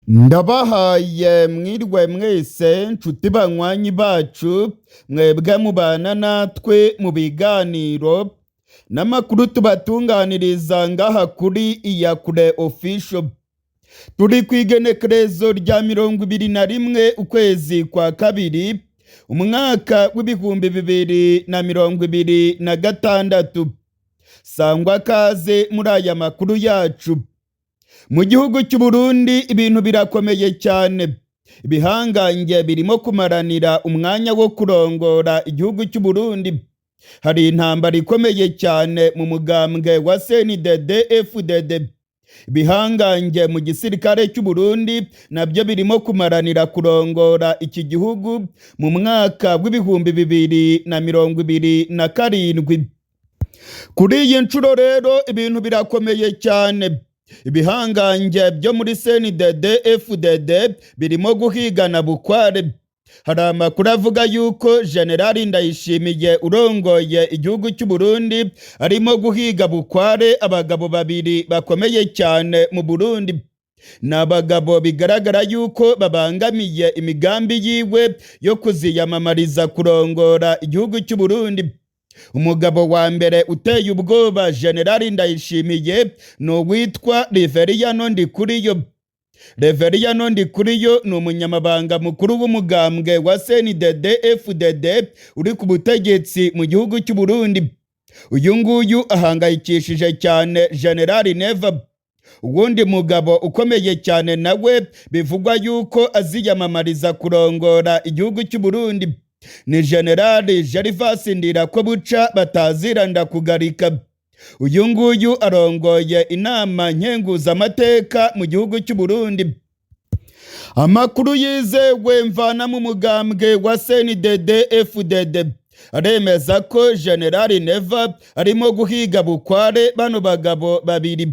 Ndabahaye mwiriwe mwese nshuti banywanyi bacu, mwebwe mubana natwe mu biganiro n'amakuru tubatunganiriza ngaha kuri Iyakure Official. Turi ku igenekerezo rya 21 ukwezi kwa kabiri, umwaka w'2026. Sangwa kaze muri aya makuru yacu. Mu gihugu cy'u Burundi ibintu birakomeye cyane. Ibihangange birimo kumaranira umwanya wo kurongora igihugu cy'u Burundi. Hari intambara ikomeye cyane mu mugambwe wa CNDD FDD. Ibihangange mu gisirikare cy'u Burundi nabyo birimo kumaranira kurongora iki gihugu mu mwaka w'2027. Kuri iyi nshuro rero ibintu birakomeye cyane. Ibihangange byo muri CNDD FDD birimo guhigana bukware. Hari amakuru avuga yuko Generali Ndayishimiye urongoye igihugu cy'u Burundi arimo guhiga bukware abagabo babiri bakomeye cyane mu Burundi. Ni abagabo bigaragara yuko babangamiye imigambi yiwe yo kuziyamamariza kurongora igihugu cy'u Burundi. Umugabo wa mbere uteye ubwoba Generali Ndayishimiye ni uwitwa Reveriyano Ndikuriyo. Reveriyano Ndikuriyo ni umunyamabanga mukuru w'umugambwe wa CNDD FDD uri ku butegetsi mu gihugu cy'u Burundi. Uyu nguyu ahangayikishije cyane Generali Neva. Uwundi mugabo ukomeye cyane nawe bivugwa yuko aziyamamariza kurongora igihugu cy'u Burundi ni Generali Gervas Ndirakobuca batazira Ndakugarika. Uyu nguyu arongoye inama nkenguzamateka mu gihugu cy'u Burundi. Amakuru yizewe mvana mu mugambwe wa CNDD FDD aremeza ko Generali Neva arimo guhiga bukware bano bagabo babiri.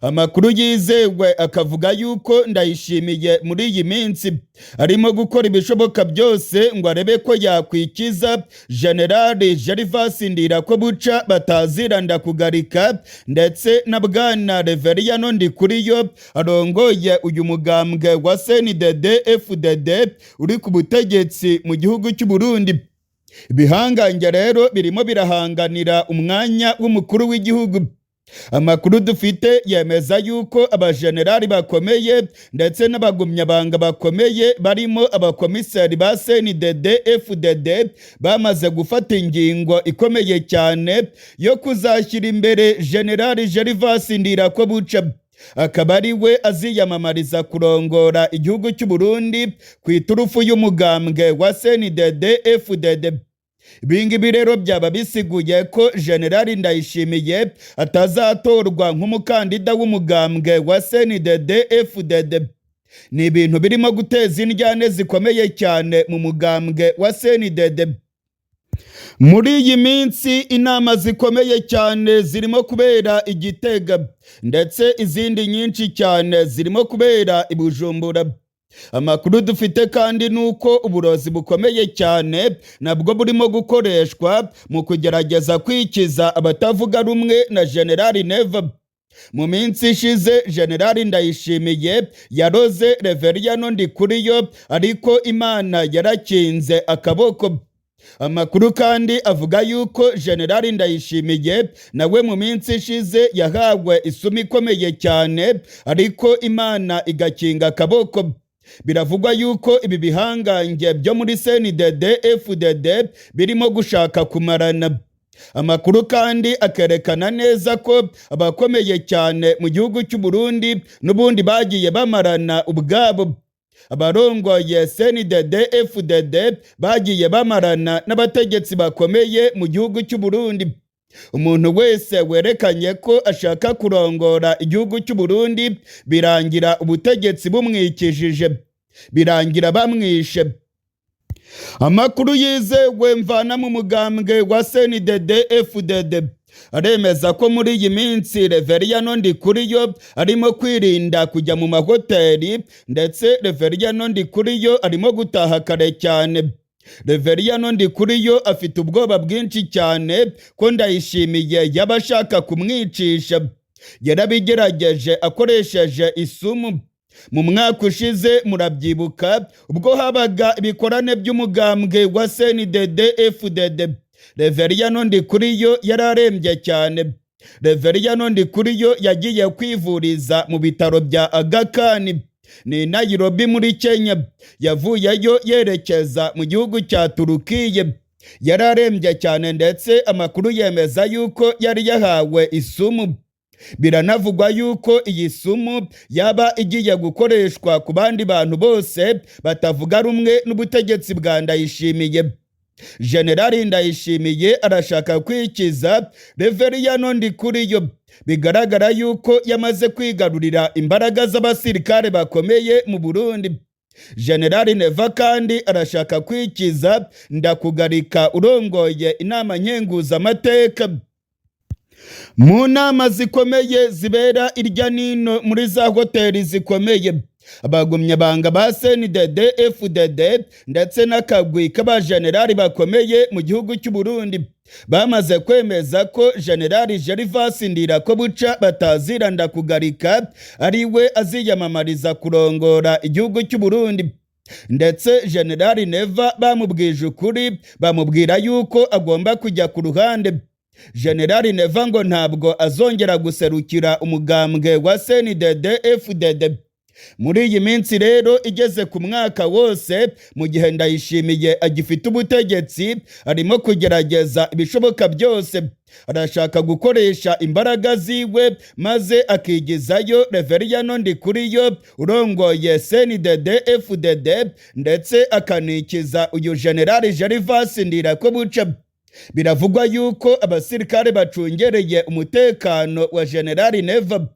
Amakuru yizewe akavuga yuko Ndayishimiye muri iyi minsi arimo gukora ibishoboka byose ngo arebe ko yakwikiza Generali Gervas Ndirakobuca batazira Ndakugarika ndetse na Bwana Reveriyano Ndikuriyo arongoye uyu mugambwe wa CNDD FDD uri ku butegetsi mu gihugu cy'u Burundi. Ibihangange rero birimo birahanganira umwanya w'umukuru w'igihugu. Amakuru dufite yemeza yuko abajenerali bakomeye ndetse n'abagumyabanga bakomeye barimo abakomiseri ba CNDD FDD bamaze gufata ingingo ikomeye cyane yo kuzashyira imbere Generali Gervas Ndirakobuca, akaba ari we aziyamamariza kurongora igihugu cy'u Burundi ku iturufu y'umugambwe wa CNDD FDD. Ibingibi rero byaba bisiguye ko Generali Ndayishimiye atazatorwa nk'umukandida w'umugambwe wa CNDD FDD. Ni ibintu birimo guteza indyane zikomeye cyane mu mugambwe wa CNDD. Muri iyi minsi inama zikomeye cyane zirimo kubera i Gitega, ndetse izindi nyinshi cyane zirimo kubera i Bujumbura. Amakuru dufite kandi ni uko uburozi bukomeye cyane nabwo burimo gukoreshwa mu kugerageza kwikiza abatavuga rumwe na Generali Neva. Mu minsi ishize Generali Ndayishimiye yaroze Reveriyano Ndikuriyo, ariko Imana yarakinze akaboko. Amakuru kandi avuga yuko Generali Ndayishimiye nawe mu minsi ishize yahawe isumu ikomeye cyane, ariko Imana igakinga akaboko. Biravugwa yuko ibi bihangange byo muri CNDD FDD birimo gushaka kumarana. Amakuru kandi akerekana neza ko abakomeye cyane mu gihugu cy'u Burundi n'ubundi bagiye bamarana ubwabo. Abarongoye CNDD FDD bagiye bamarana n'abategetsi bakomeye mu gihugu cy'u Burundi. Umuntu wese werekanye ko ashaka kurongora igihugu cy'u Burundi birangira ubutegetsi bumwikijije, birangira bamwishe. Amakuru yizewe mvana mu mugambwe wa CNDD FDD aremeza ko muri iyi minsi Reveriyano Ndikuriyo arimo kwirinda kujya mu mahoteli, ndetse Reveriyano Ndikuriyo arimo gutaha kare cyane. Reveriyano Ndikuriyo afite ubwoba bwinshi cyane ko Ndayishimiye yaba ashaka kumwicisha. Yarabigerageje akoresheje isumu. Mu mwaka ushize, murabyibuka, ubwo habaga ibikorane by'umugambwe wa CNDD FDD, Reveriyano Ndikuriyo yari arembye cyane. Reveriyano Ndikuriyo yagiye kwivuriza mu bitaro bya Aga Khan, ni Nairobi muri Kenya. Yavuyeyo yerekeza mu gihugu cya Turukiye. Yari arembye cyane, ndetse amakuru yemeza yuko yari yahawe isumu. Biranavugwa yuko iyi sumu yaba igiye gukoreshwa ku bandi bantu bose batavuga rumwe n'ubutegetsi bwa Ndayishimiye. Generali Ndayishimiye arashaka kwikiza Reveriyano Ndikuriyo. Bigaragara yuko yamaze kwigarurira imbaraga z'abasirikare bakomeye mu Burundi. Generali Neva kandi arashaka kwikiza Ndakugarika urongoye inama nkenguzamateka. Mu nama zikomeye zibera irya nino muri za hoteli zikomeye, abagumyabanga ba CNDD FDD ndetse n'akagwi k'abajenerali bakomeye mu gihugu cy'u Burundi bamaze kwemeza ko Generali Gervas Ndirakobuca batazira Ndakugarika ari we aziyamamariza kurongora igihugu cy'u Burundi. Ndetse Generali Neva bamubwije ukuri, bamubwira yuko agomba kujya ku ruhande. Generali Neva ngo ntabwo azongera guserukira umugambwe wa CNDD FDD. Muri iyi minsi rero igeze ku mwaka wose, mu gihe Ndayishimiye agifite ubutegetsi, arimo kugerageza ibishoboka byose. Arashaka gukoresha imbaraga ziwe maze akigizayo Reveriyano Ndikuriyo urongoye CNDD FDD, ndetse akanikiza uyu Generali Gervas Ndirakobuca. Biravugwa yuko abasirikare bacungereye umutekano wa Generali Neva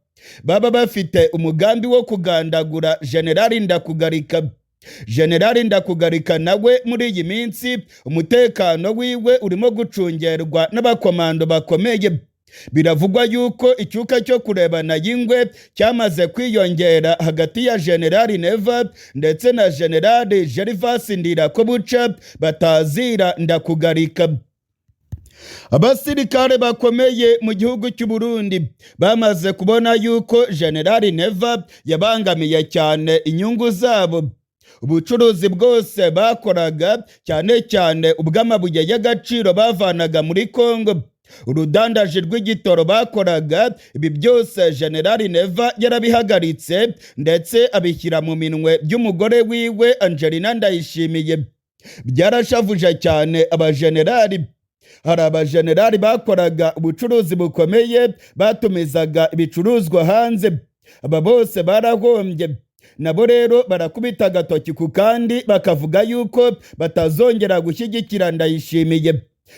baba bafite umugambi wo kugandagura Generali Ndakugarika. Generali Ndakugarika nawe muri iyi minsi umutekano wiwe urimo gucungerwa n'abakomando bakomeye. Biravugwa yuko icyuka cyo kurebana y'ingwe cyamaze kwiyongera hagati ya Generali Neva ndetse na Generali Gervas Ndirakobuca batazira Ndakugarika. Abasirikare bakomeye mu gihugu cy'u Burundi bamaze kubona yuko Generali Neva yabangamiye cyane inyungu zabo. Ubucuruzi bwose bakoraga, cyane cyane ubw'amabuye y'agaciro bavanaga muri Kongo, urudandaji rw'igitoro bakoraga, ibi byose Generali Neva yarabihagaritse, ndetse abishyira mu minwe by'umugore wiwe Angelina Ndayishimiye. Byarashavuje cyane abajenerali. Hari abajenerali bakoraga ubucuruzi bukomeye, batumizaga ibicuruzwa hanze. Aba bose barahombye. Nabo rero barakubita agatoki ku kandi, bakavuga yuko batazongera gushyigikira Ndayishimiye.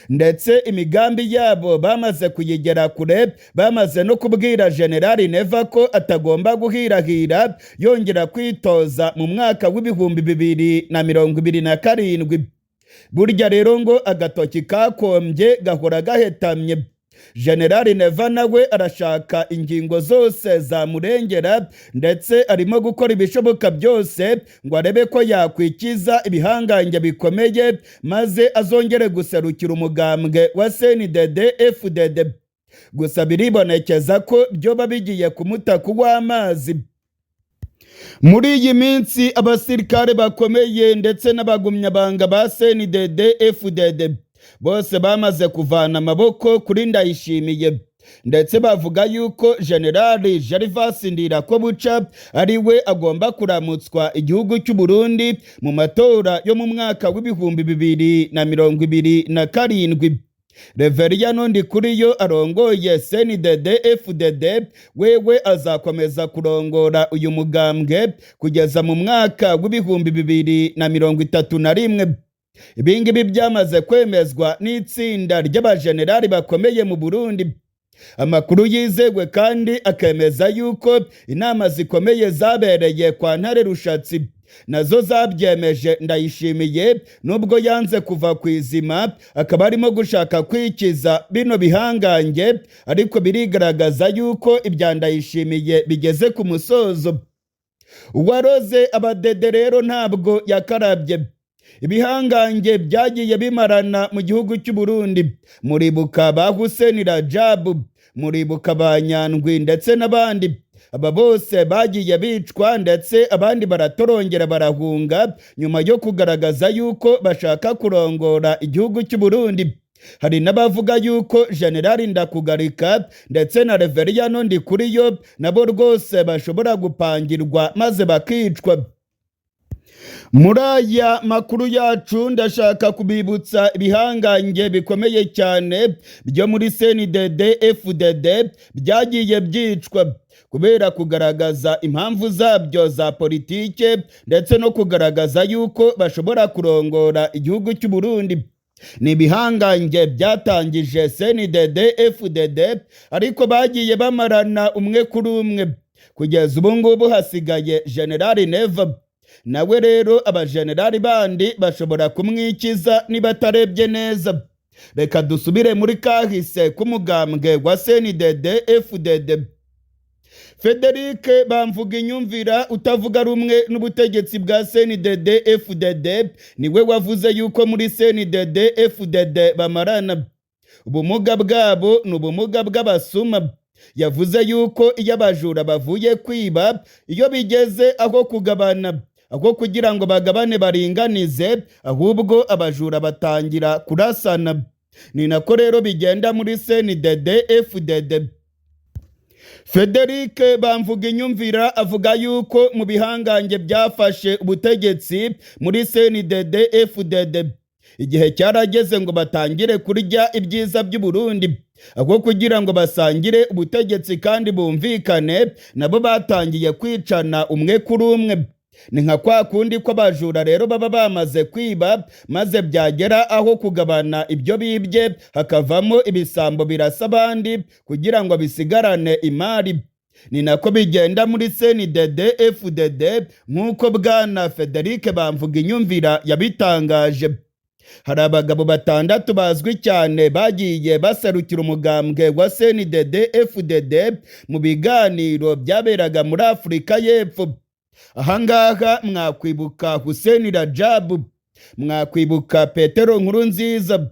Ndetse imigambi yabo bamaze kuyigera kure, bamaze no kubwira Generali Neva ko atagomba guhirahira yongera kwitoza mu mwaka w'2027. Burya rero ngo agatoki kakombye gahora gahetamye. Generali Neva nawe arashaka ingingo zose zamurengera, ndetse arimo gukora ibishoboka byose ngo arebe ko yakwikiza ibihangange bikomeye maze azongere guserukira umugambwe wa CNDD FDD. Gusa biribonekeza ko byoba bigiye kumuta w'amazi. Muri iyi minsi abasirikare bakomeye ndetse n'abagumyabanga ba CNDD FDD bose bamaze kuvana amaboko kuri Ndayishimiye, ndetse bavuga yuko Generali Gervas Ndirakobuca ari we agomba kuramutswa igihugu cy'u Burundi mu matora yo mu mwaka w'2027. Reveriyano Ndikuriyo arongoye CNDD FDD wewe azakomeza kurongora uyu mugambwe kugeza mu mwaka w'2031. Ibingibi byamaze kwemezwa n'itsinda ry'abajenerali bakomeye mu Burundi. Amakuru yizewe kandi akemeza yuko inama zikomeye zabereye kwa Ntare Rushatsi nazo zabyemeje Ndayishimiye, nubwo yanze kuva ku izima akaba arimo gushaka kwikiza bino bihangange, ariko birigaragaza yuko ibya Ndayishimiye bigeze ku musozo. Uwaroze abadede rero ntabwo yakarabye. Ibihangange byagiye bimarana mu gihugu cy'u Burundi, muribuka ba Hussein Rajabu, Muribuka ba Nyandwi ndetse n'abandi. Aba bose bagiye bicwa, ndetse abandi baratorongera barahunga nyuma yo kugaragaza yuko bashaka kurongora igihugu cy'u Burundi. Hari n'abavuga yuko Generali Ndakugarika ndetse na Reveriyano Ndikuriyo nabo rwose bashobora gupangirwa maze bakicwa. Muri aya makuru yacu ndashaka kubibutsa ibihangange bikomeye cyane byo muri CNDD FDD byagiye byicwa kubera kugaragaza impamvu zabyo za politike, ndetse no kugaragaza yuko bashobora kurongora igihugu cy'u Burundi. Ni ibihangange byatangije CNDD FDD, ariko bagiye bamarana umwe kuri umwe. Kugeza ubu ngubu hasigaye Generali Neva. Nawe rero abajenerali bandi bashobora kumwikiza niba atarebye neza. Reka dusubire muri kahise k'umugambwe wa CNDD FDD. Frederic Bamvuginyumvira, utavuga rumwe n'ubutegetsi bwa CNDD FDD, niwe wavuze yuko muri CNDD FDD bamarana. Ubumuga bwabo ni ubumuga bw'abasuma. Yavuze yuko iyo abajura bavuye kwiba, iyo bigeze aho kugabana, aho kugira ngo bagabane baringanize, ahubwo abajura batangira kurasana. Ni nako rero bigenda muri CNDD FDD. Frederic Bamvuginyumvira avuga yuko mu bihangange byafashe ubutegetsi muri CNDD FDD, igihe cyarageze ngo batangire kurya ibyiza by'u Burundi. Aho kugira ngo basangire ubutegetsi kandi bumvikane, nabo batangiye kwicana umwe kuri umwe. Ni nka kwa kundi ko abajura rero baba bamaze kwiba, maze byagera aho kugabana ibyo bibye hakavamo ibisambo birasa abandi kugira ngo bisigarane imari. Ni nako bigenda muri CNDD FDD, nk'uko bwana Frederic Bamvuginyumvira yabitangaje. Hari abagabo batandatu bazwi cyane bagiye baserukira umugambwe wa CNDD FDD mu biganiro byaberaga muri Afurika y'Epfo. Ahangaha mwakwibuka Hussein Rajabu, mwakwibuka Petero Nkurunziza,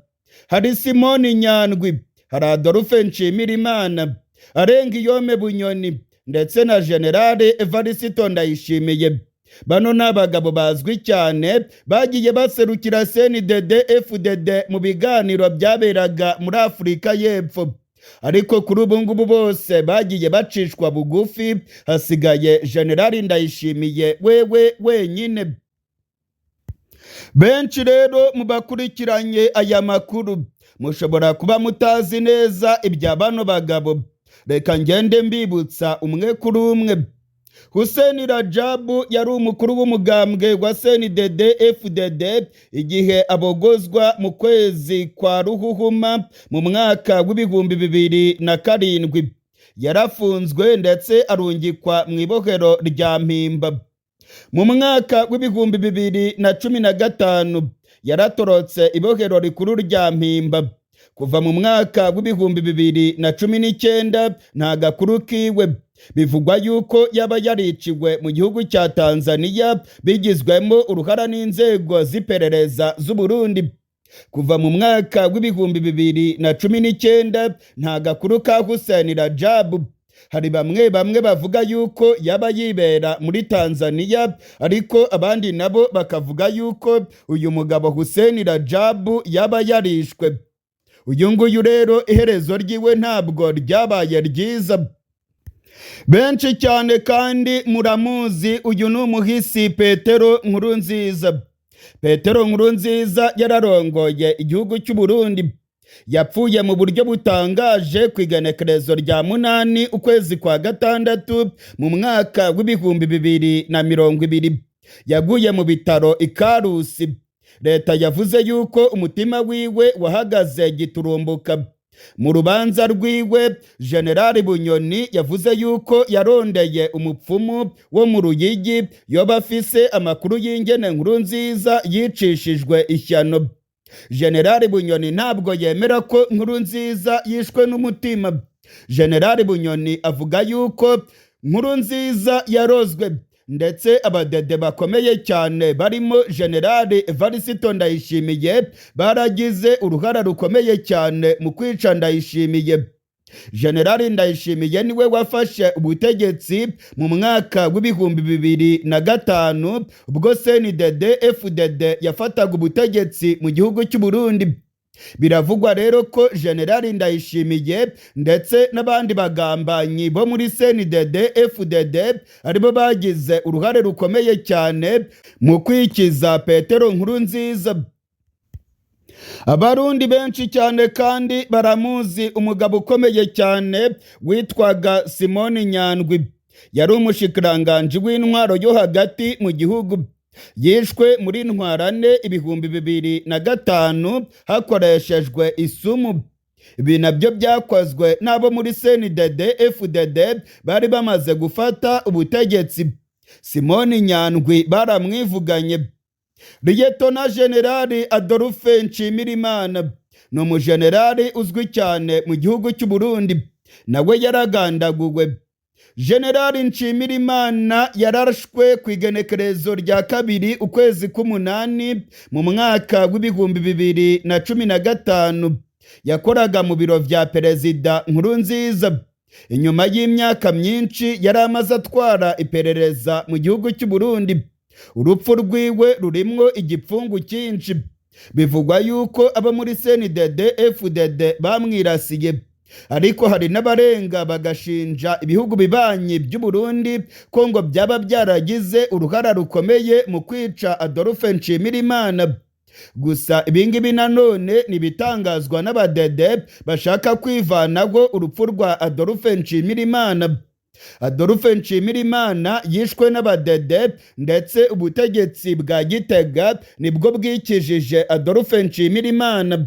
hari Simoni Nyandwi, hari Adolphe Nshimirimana, Arenga Iyome Bunyoni ndetse na Generale Evariste Ndayishimiye. Bano ni abagabo bazwi cyane bagiye baserukira CNDD FDD mu biganiro byaberaga muri Afurika y'Epfo, ariko kuri ubu ngubu bose bagiye bacishwa bugufi, hasigaye Generali Ndayishimiye wewe wenyine. Benshi rero mu bakurikiranye aya makuru mushobora kuba mutazi neza ibya bano bagabo. Reka ngende mbibutsa umwe kuri umwe. Hussein Rajabu yari umukuru w'umugambwe wa CNDD FDD igihe abogozwa mu kwezi kwa Ruhuhuma mu mwaka w'2007. Yarafunzwe ndetse arungikwa mu ibohero rya Mpimba. Mu mwaka w'2015 yaratorotse ibohero rikuru rya Mpimba. Kuva mu mwaka w'2019 nta gakuru kiwe. Bivugwa yuko yaba yariciwe mu gihugu cya Tanzania bigizwemo uruhara n'inzego z'iperereza z'u Burundi. Kuva mu mwaka w'2019 nta gakuru ka Hussein Rajabu. Hari bamwe bamwe bavuga yuko yaba yibera muri Tanzania, ariko abandi nabo bakavuga yuko uyu mugabo Hussein Rajabu yaba yarishwe. Uyu nguyu rero iherezo ryiwe ntabwo ryabaye ryiza. Benshi cyane kandi muramuzi, uyu ni umuhisi Petero Nkurunziza. Petero Nkurunziza yararongoye igihugu cy'u Burundi. Yapfuye mu buryo butangaje ku igenekerezo rya 8 ukwezi kwa gatandatu mu mwaka w'2020. Yaguye mu bitaro i Karusi. Leta yavuze yuko umutima wiwe wahagaze giturumbuka. Mu rubanza rwiwe, Generali Bunyoni yavuze yuko yarondeye umupfumu wo mu Ruyigi yoba afise amakuru y'ingene Nkurunziza yicishijwe ishyano. Generali Bunyoni ntabwo yemera ko Nkurunziza yishwe n'umutima. Generali Bunyoni avuga yuko Nkurunziza yarozwe, ndetse abadede bakomeye cyane barimo Generali Evariste Ndayishimiye baragize uruhara rukomeye cyane mu kwica Ndayishimiye. Generali Ndayishimiye niwe wafashe ubutegetsi mu mwaka w'2005, ubwo CNDD FDD yafataga ubutegetsi mu gihugu cy'u Burundi. Biravugwa rero ko Generali Ndayishimiye ndetse n'abandi bagambanyi bo muri CNDD FDD aribo bagize uruhare rukomeye cyane mu kwikiza Petero Nkurunziza. Abarundi benshi cyane kandi baramuzi, umugabo ukomeye cyane witwaga Simoni Nyandwi, yari umushikiranganji w'intwaro yo hagati mu gihugu. Yishwe muri Ntwarane 2005 hakoreshejwe isumu. Ibi nabyo byakozwe n'abo muri CNDD FDD bari bamaze gufata ubutegetsi. Simoni Nyandwi baramwivuganye. Liyetona Generali Adolphe Nshimirimana ni umujenerali uzwi cyane mu gihugu cy'u Burundi, nawe yaragandaguwe. Generali Nshimirimana yarashwe ku igenekerezo rya 2 ukwezi k'umunani mu mwaka w'2015. Yakoraga mu biro vya Perezida Nkurunziza. Inyuma y'imyaka myinshi yari amaze atwara iperereza mu gihugu cy'u Burundi. Urupfu rwiwe rurimwo igipfungu cyinshi. Bivugwa yuko abo muri CNDD FDD bamwirasiye, ariko hari n'abarenga bagashinja ibihugu bibanyi by'u Burundi ko ngo byaba byaragize uruhara rukomeye mu kwica Adolphe Nshimirimana. Gusa ibingibi nanone ni ibitangazwa n'abadede bashaka kwivanaho urupfu rwa Adolphe Nshimirimana. Adolphe Nshimirimana yishwe n'abadede, ndetse ubutegetsi bwa Gitega nibwo bwikijije Adolphe Nshimirimana.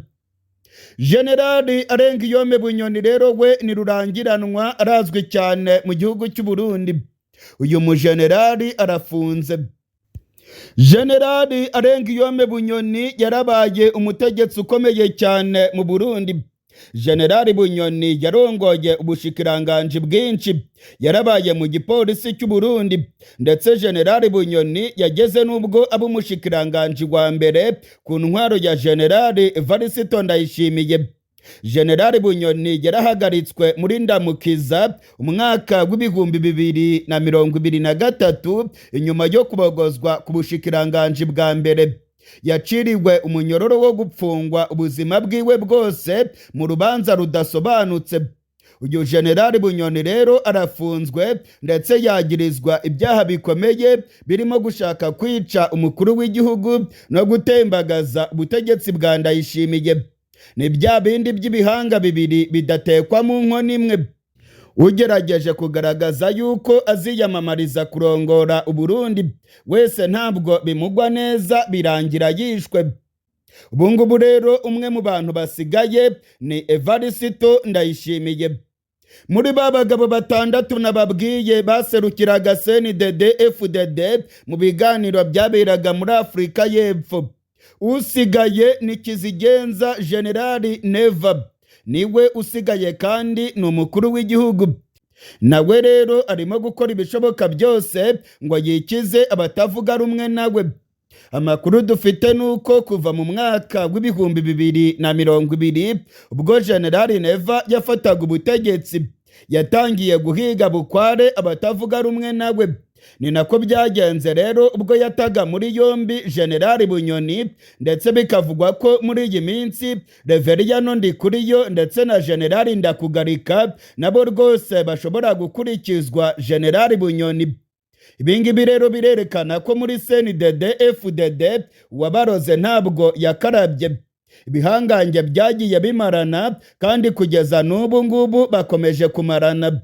Generali Arengiyome Bunyoni rero we ni rurangiranwa, arazwi cyane mu gihugu cy'u Burundi. Uyu mujenerali arafunze. Generali Arengiyome Bunyoni yarabaye umutegetsi ukomeye cyane mu Burundi. Generali Bunyoni yarongoye ubushikiranganji bwinshi, yarabaye mu gipolisi cy'u Burundi, ndetse Generali Bunyoni yageze n'ubwo aba umushikiranganji wa mbere ku ntwaro ya Generali Evariste Ndayishimiye. Generali Bunyoni yarahagaritswe muri Ndamukiza umwaka w'2023 inyuma yo kubogozwa ku bushikiranganji bwa mbere. Yaciriwe umunyororo wo gupfungwa ubuzima bwiwe bwose mu rubanza rudasobanutse. Uyu Generali Bunyoni rero arafunzwe, ndetse yagirizwa ibyaha bikomeye birimo gushaka kwica umukuru w'igihugu no gutembagaza ubutegetsi bwa Ndayishimiye. Ni bya bindi by'ibihanga bibiri bidatekwa mu nkono imwe. Ugerageje kugaragaza yuko aziyamamariza kurongora Uburundi wese ntabwo bimugwa neza, birangira yishwe. Ubungubu rero umwe mu bantu basigaye ni Evariste Ndayishimiye. Muri ba bagabo batandatu nababwiye baserukiraga CNDD FDD mu biganiro byaberaga muri Afurika y'Epfo, usigaye ni Kizigenza Generali Neva, niwe usigaye kandi ni umukuru w'igihugu. Nawe rero arimo gukora ibishoboka byose ngo yikize abatavuga rumwe nawe. Amakuru dufite ni uko kuva mu mwaka w'2020, ubwo Generali Neva yafataga ubutegetsi, yatangiye guhiga bukware abatavuga rumwe nawe. Ni nako byagenze rero ubwo yataga muri yombi Generali Bunyoni, ndetse bikavugwa ko muri iyi minsi Reveriyano Ndikuriyo ndetse na Generali Ndakugarika nabo rwose bashobora gukurikizwa Generali Bunyoni. Ibingibi rero birerekana ko muri CNDD FDD uwabaroze ntabwo yakarabye. Ibihangange byagiye bimarana, kandi kugeza n'ubu ngubu bakomeje kumarana.